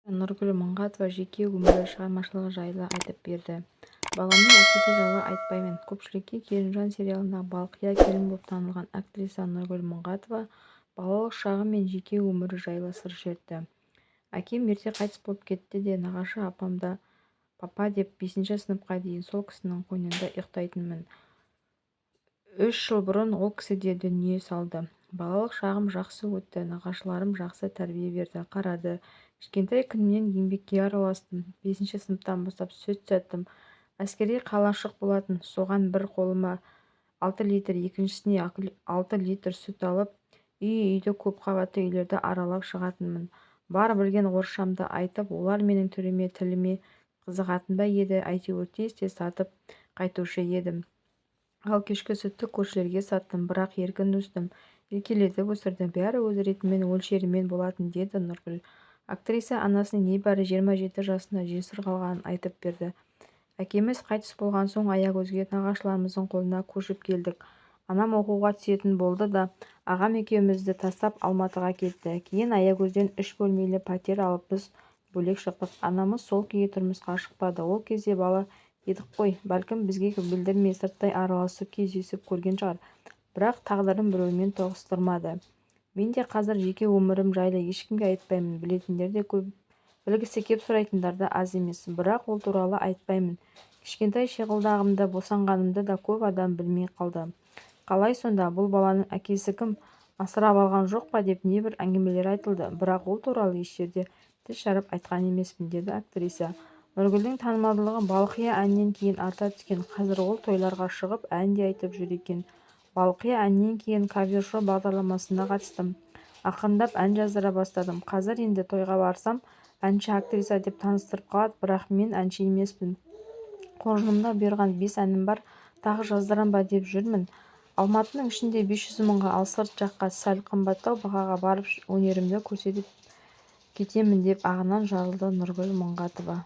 Нұргүл Мыңғатова жеке өмірі, шығармашылығы жайлы айтып берді. Баламның әкесі жайлы айтпаймын Көпшілікке Келінжан сериалындағы Балқия келін болып танылған актриса Нұргүл Мыңғатова балалық шағы мен жеке өмірі жайлы сыр шертті. Әкем ерте қайтыс болып кетті де, нағашы апамды папа деп, бесінші сыныпқа дейін сол кісінің қойнында ұйықтайтынмын. 3 жыл бұрын ол кісі де дүние салды. Балалық шағым жақсы өтті, нағашыларым жақсы тәрбие берді, қарады. Кішкентай күнімнен еңбекке араластым. Бесінші сыныптан бастап сүт саттым. Әскери қалашық болатын, соған бір қолыма 6 литр, екіншісіне 6 литр сүт алып, үй-үйді, көпқабатты үйлерді аралап шығатынмын. Бар білген орысшамды айтып, олар менің түріме, тіліме қызығатын ба еді, әйтеуір тез-тез сатып қайтушы едім. Ал кешкі сүтті көршілерге саттым. Бірақ еркін өстім. Еркелетіп өсірді. Бәрі өз ретімен, мөлшерімен болатын, деді Нұргүл. Актриса анасының небәрі 27 жасында жесір қалғанын айтып берді. Әкеміз қайтыс болған соң Аягөзге нағашыларымыздың қолына көшіп келдік. Анам оқуға түсетін болды да, ағам екеумізді тастап Алматыға кетті. Кейін Аягөзден үш бөлмелі пәтер алып, біз бөлек шықтық. Анамыз сол күйі тұрмысқа шықпады. Ол кезде бала едік қой, бәлкім, бізге білдірмей сырттай араласып, кездесіп көрген шығар. Бірақ тағдырын біреумен тоғыстырмады. Мен де қазір жеке өмірім жайлы ешкімге айтпаймын. Білетіндер де көп, білгісі кеп сұрайтындар да аз емес. Бірақ ол туралы айтпаймын. Кішкентай шиқылдағымды, босанғанымды да көп адам білмей қалды. Қалай сонда, бұл баланың әкесі кім, асырап алған жоқ па деп небір әңгімелер айтылды. Бірақ ол туралы еш жерде тіс жарып айтқан емеспін, деді актриса. Нұргүлдің танымалдылығы Балқия әнінен кейін арта түскен. Қазір ол тойларға шығып, ән де айтып жүр екен. Балқия әнінен кейін Кавер-шоу бағдарламасына қатыстым. Ақырындап ән жаздыра бастадым. Қазір енді тойға барсам, әнші, актриса деп таныстырып қалады, бірақ мен әнші емеспін. Қоржынымда бұйырған бес әнім бар, тағы жаздырам ба деп жүрмін. Алматының ішінде 500 мыңға, ал сырт жаққа сәл қымбаттау бағаға барып өнерімді көрсетіп кетемін деп ағынан жарылды Нұргүл Мыңғатова.